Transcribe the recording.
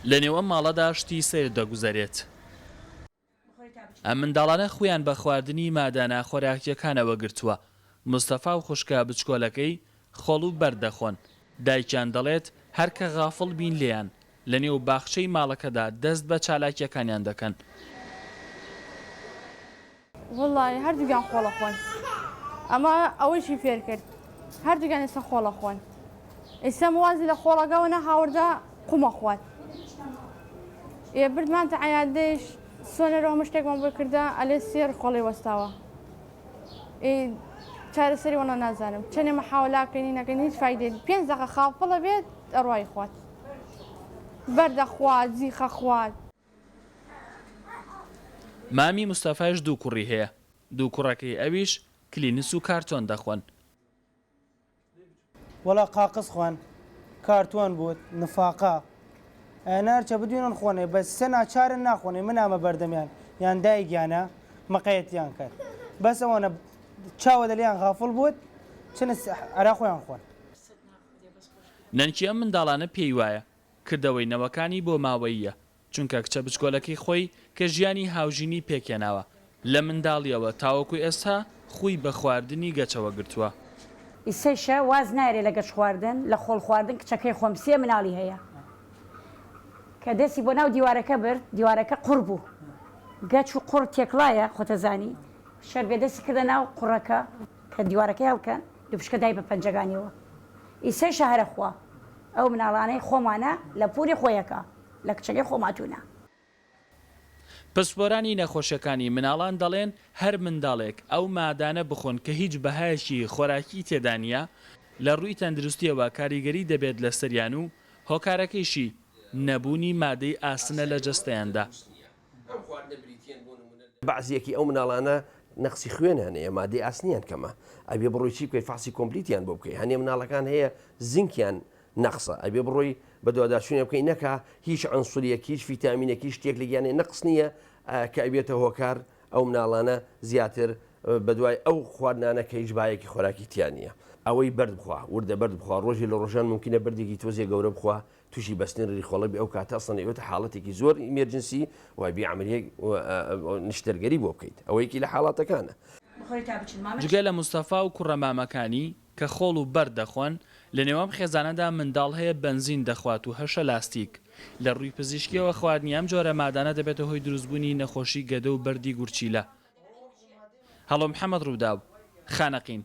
لەنێو ئەم ماڵەدا شتی سەیر دەگوزەرێت. ئەم منداڵانە خوویان بە خواردنی مادە ناخۆراکییەکانەوە گرتووە. مستەفا و خوشکە بچکۆلەکەی خۆڵ و بەرد دەخۆن. دایکیان دەڵێت، هەر کە غافڵ بین لێیان، لەنێو باخچەی ماڵەکەدا دەست بە چالاکییەکانیان دەکەن. وەڵای هەردووکیان خۆڵە خۆن ئەمە ئەوەیشی فێر کرد هەردووکیان ئێستا خۆڵە خۆن ئێستا وازی لە خۆڵەکەەوە نەهاوردە قومە خوات ئێ بردمان تە عیادەیش سۆنەرەوە هەموو شتێکمان بۆ کردە ئەلێ سێر خۆڵی وەستاوە چارەسەری وەڵا نازانم چەنێ محاولاکەینی نەکەین هیچ فایدەی پێنج دەقە خافڵە بێت ئەڕوای خوات بەردە خوات زیخە خوات. مامی مستەفایش دوو کوڕی هەیە، دوو کوڕەکەی ئەویش کلینس و کارتۆن دەخۆن. وەڵا قاقز خوان کارتۆن بوت نفاقە ئەیانە هەرچە بدوێنن خۆنێ بەس سە ناچارن ناخۆنێ من ئامە بەردەمیان یان دایگیانە مقەیەتیان کەن بەس ئەوەنە چاوە لەلیان غافڵ بوت چنە ئەرا خۆیان خۆن. نەنکی ئەم منداڵانە پێی وایە کردەوەی نەوەکانی بۆ ماوەییە، چونکە کچە بچکۆلەکەی خۆی کە ژیانی هاوژینی پێکهێناوە، لە منداڵییەوە تاوەکو ئێستا خووی بە خواردنی گەچەوە گرتووە. ئیسەیشە واز نایەرێ لە گەچ خواردن، لە خۆڵ خواردن، کچەکەی خۆم سێ مناڵی هەیە، کە دەستی بۆ ناو دیوارەکە برد، دیوارەکە قوڕ بوو، گەچ و قوڕ تێکڵایە، خۆتەزانی، شەربێ دەستی کردە ناو قوڕەکە، کە دیوارەکەی هەڵکەند، دوپشکە دای بە پەنجەکانیەوە. ئیسەیشە هەرە خوا ئەو مناڵانەی خۆمانە لە پوری خۆیەکە لە کچەکەی خۆماتونە. پسپۆرانی نەخۆشیەکانی مناڵان دەڵێن هەر منداڵێک ئەو مادانە بخۆن کە هیچ بەهایەکی خۆراکی تێدا نییە لە ڕووی تەندروستیەوە کاریگەری دەبێت لەسەریان و هۆکارەکەیشی نەبوونی مادەی ئاسنە لە جەستەیاندا. بەعزیەکی ئەو مناڵانە نەقسی خوێنیان هەیە مادەی ئاسنیان کەمە ئەبێ بڕۆی چی بکەی فەحسی کۆمپلیتیان بۆ بکەی هەنێ مناڵەکان هەیە زینکیان نەقسە ئەبێ بڕۆی بەدواداچوونێ بکەی نەکا هیچ عەنسوریەک هیچ فیتامینێک هیچ شتێک لە گیانێ نەقس نییە کە ئەبێتە هۆکار ئەو مناڵانە زیاتر بەدوای ئەو خواردنانە کە هیچ بایەکی خۆراکی تیا نییە ئەوەی بەرد بخوا وردە بەرد بخوا ڕۆژی لە ڕۆژان ممکنە بەردێکی تۆزێ گەورە بخوا توشی بەستنی ڕیخۆڵە بی ئەو کاتە ئەسڵەن ئەبێتە حاڵەتێکی زۆر emergency و ئەبی عەمەلیە نشتەرگەری بۆ بکەیت ئەوە یەکی لە حاڵاتەکانە. جگە لە مستەفا و کوڕە مامەکانی کە خۆڵ و بەرد دەخۆن، لە نێو ئەم خێزانەدا منداڵ هەیە بەنزین دەخوات و هەشە لاستیک. لە ڕووی پزیشکییەوە خواردنی ئەم جۆرە مادانە دەبێتە هۆی دروستبوونی نەخۆشی گەدە و بەردی گورچیلە. هەڵۆ محەمەد رووداو، خانەقین.